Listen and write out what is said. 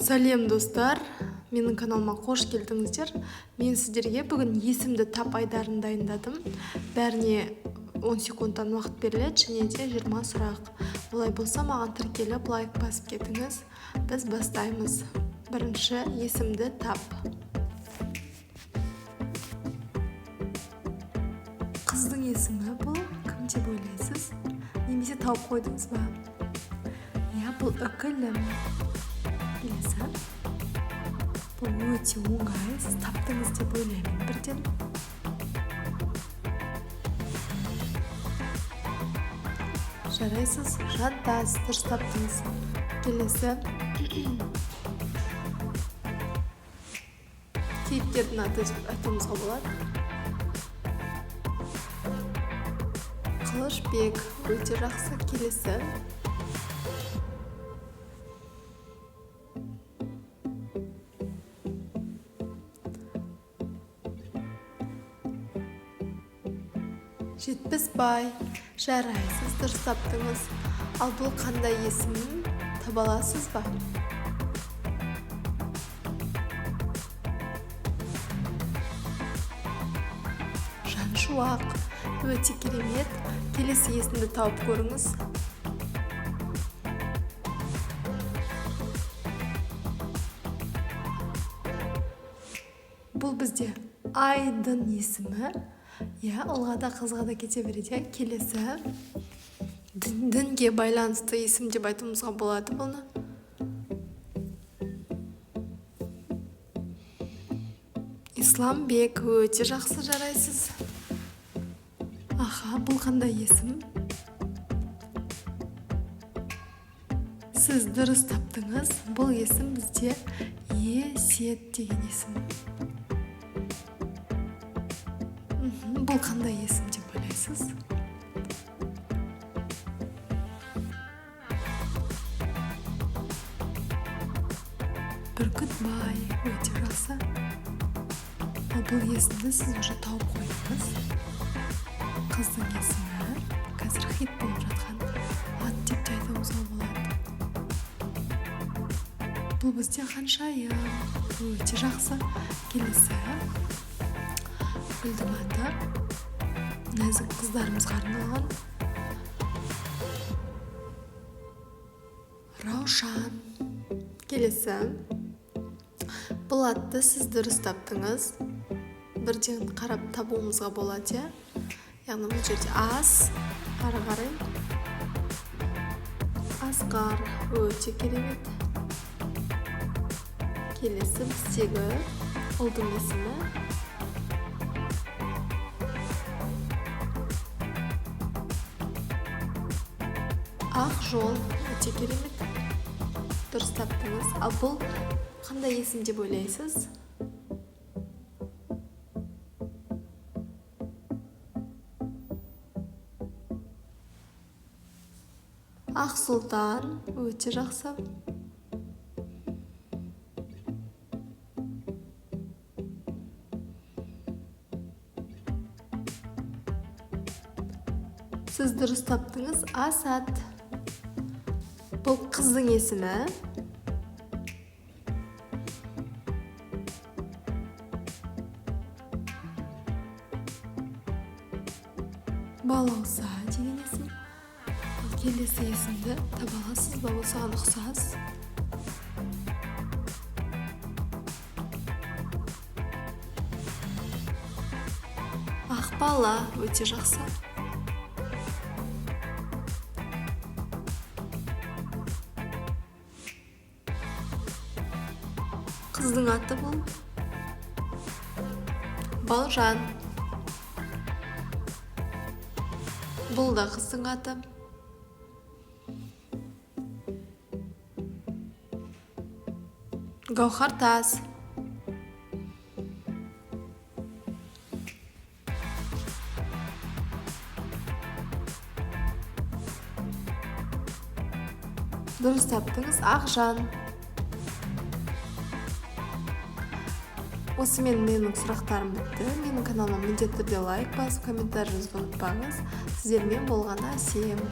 Сәлем, достар! Менің каналыма қош келдіңіздер. Мен сіздерге бүгін есімді тап айдарын дайындадым. Бәріне 10 секундтан уақыт беріледі және де 20 сұрақ. Олай болса, маған тіркеліп, лайк басып кетіңіз. Біз бастаймыз. Бірінші есімді тап. Қыздың есімі бұл кім деп ойлайсыз? Немесе тауып қойдыңыз ба? Иә, бұл Үкілім. Келесі. Бұл өте оңай, сіз таптыңыз деп ойлаймын бірден. Жарайсыз, Жантас, дұрыс таптыңыз. Келесі. Кейіпкердің аты деп айтуымызға болады. Қылышбек, өте жақсы. Келесі. Жетпісбай, жарайсыз, дұрыс таптыңыз. Ал бұл қандай есім, таба аласыз ба? Жаншуақ, өте керемет. Келесі есімді тауып көріңіз. Бұл бізде Айдын есімі. Иә, ұлға да, қызға да кете береді. Келесі дінге байланысты есім деп айтуымызға болады бұны. Исламбек, өте жақсы, жарайсыз. Аха, бұл қандай есім? Сіз дұрыс таптыңыз. Бұл есім бізде Есет деген есім. Бұл қандай есім деп ойлайсыз? Бүркітбай, өте жақсы. Ал бұл есімді сіз уже тауып қойдыңыз. Қыздың есімі қазір хит болып жатқан ат деп те айтуымызға болады. Бұл бізде Ханшайым, өте жақсы. Келесі гүлдің аты, нәзік қыздарымызға арналған. Раушан. Келесі. Бұл атты сіз дұрыс таптыңыз. Бірден қарап табуымызға болады, иә? Яғни бұл жерде ас, ары қарай Асқар, өте керемет. Келесі біздегі ұлдың есімі. Ақжол, өте керемет. Дұрыс таптыңыз. Ал бұл қандай есім деп ойлайсыз? Ақсұлтан, өте жақсы. Сіз дұрыс таптыңыз, Асат. Бұл қыздың есімі. Балауса деген есім. Ал келесі есімді таба аласыз ба? Ол саған ұқсас. Ақбала, өте жақсы. Қыздың аты бұл Балжан. Бұл да қыздың аты. Гауһартас. Дұрыс таптыңыз, Ақжан. Осымен менің сұрақтарым бітті. Менің каналыма міндетті түрде лайк басып, комментарий жазуды ұмытпаңыз. Сіздермен болған Әсем.